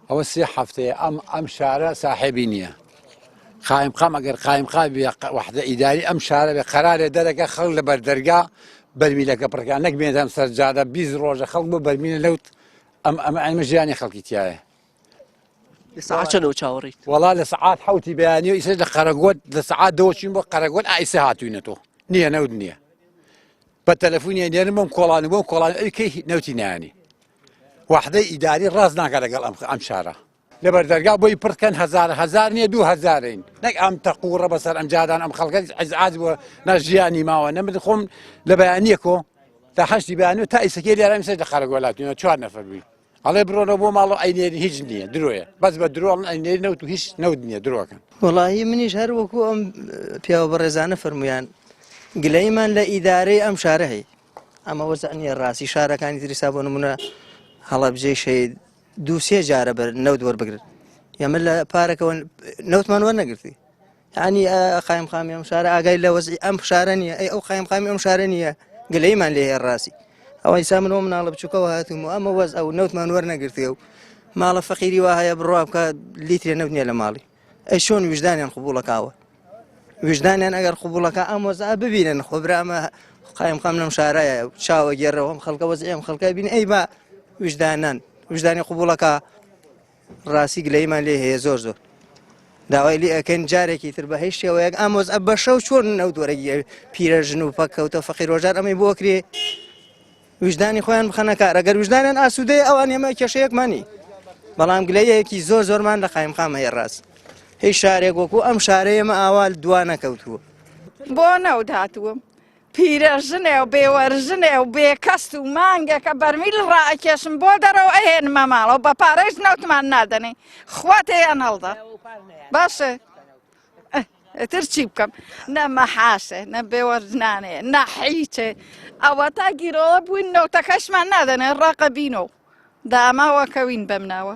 ئەوە سێ هەفتەیە ئەم ئەم شارە ساحێبی نییە قایمقام ئەگەر قایمقام بێ وەحدە ئیداری ئەم شارە بێ قەرارێ دەرەکە خەڵک لە بەردەرگا بەرمیلەکە پڕکە نەک بێنێتە سەر جادە 20 ڕۆژە خەڵک بۆ بەرمیلە نەوت ئەم ئەمە ئەمە ژیانی خەڵکی تایە لە سەعات چەنەوە چاوەڕێیت؟ وەڵا لە سەعات حەوتی بەیانی و ئیسە لە قەرەگۆت لە سەعات دەوە چوین بۆ قەرەگۆت ئایسە هاتوینەتەوە نییە نەوت نییە بە تەلەفۆنیان نێرن بۆم کۆڵان بۆم کۆڵان ئەوی کەی نەوتی نانی وەحدەی ئیداری ڕاست ناکە لەگەڵ ئەم ئەم شارە لەبەر دەرگا بۆی پڕکەن هەزار هەزار نییە دوو هەزارین نەک ئەم تەقوڕە بەسەر ئەم جادان ئەم خەڵکە ئەزعاج بووە نە ژیانی ماوە نە من خۆم لە بەیانیەکۆ تا هەشتی بەیانی و تا ئیسەکەی لێرە سەر لە قەرەگۆلاتینەوە چوار نەفەر بووین ئەڵێ بڕۆنەوە بۆ ماڵەوە ئەینێرین هیچ نییە درۆیە بەس بە درۆ ئەڵێن ئەینێرین نەوت و هیچ نەوت نییە درۆکەن. وەڵاهی منیش هەر وەکو ئەم پیاوە بەڕێزانە فەرموویان گلەییمان لە ئیدارەی ئەم شارە هەیە ئەمە وەزع نییە ڕاستی شارەکانی تریسا بۆ نمونە هەڵەبجەی شەید دوو سێ جارە بەر نەوت وەربگرن ئێمە لە پارەکەەوە نەوتمان وەرنەگرتی یانی قایمقامی ئەم شارە ئاگای لە وەزعی ئەم شارە نییە ئەی ئەو قایمقامی ئەم شارە نییە گلەیمان لێ هەیە ڕاستی ئەوە ئیسا من ئەو مناڵە بچووکەوە هاتووم و ئەمە وەز ئەو نەوتمان وەرنەگرتیە و ماڵە فەقیری وا هەیە بڕوا بکە لیترێ نەوت نییە لە ماڵی ئەی چۆن ویژدانیان قبوڵەکاوە ویژدانیان ئەگەر قبوڵەکە ئەم وەزع ببینن خۆ برا ئەمە قایمقام لەم شارەیە چاوە گێڕەوە ئەم خەڵکە وەزعی ئەم خەڵکە بین ئەی با ویژدانان ویژدانی قبوڵەکە ڕاستی گلەیمان لێ هەیە زۆر زۆر داوای لێ ئەکەین جارێکی تر بە هیچ شێوەیەک ئەم وەزعە بە شەو چۆن نەوت وەرەگیرێ پیرەژن و پەککەوتە فەقیر وەژار ئەمەی بۆ کرێ ویژدانی خۆیان بخەنە کار ئەگەر ویژدانیان ئاسوودەیە ئەوان ئێمە کێشەیەکمان نی بەڵام گلەیەکی زۆر زۆرمان لە قایمقام هەیە ڕاست هیچ شارێک وەکو ئەم شارەیە ئێمە ئاوا دوا نەکەوتووە. بۆ نەوت هاتووم پیرەژنێ و بێوەرژنێ و بێکەس و مانگێکە بەرمیل ڕائەکێشم بۆ دەرەوە ئەهێنمە ماڵەوە بە پارەیش نەوتمان نادەنێ خوا تێیان هەڵدا باشە ئیتر چی بکەم نە مەحاشێ نە بێوەرژنانێ نە حیچێ ئەوە تا گیرۆڵە بووین نەوتەکەشمان نادەنێ ڕاقەبینەوە داماوە کەوین بەم ناوە.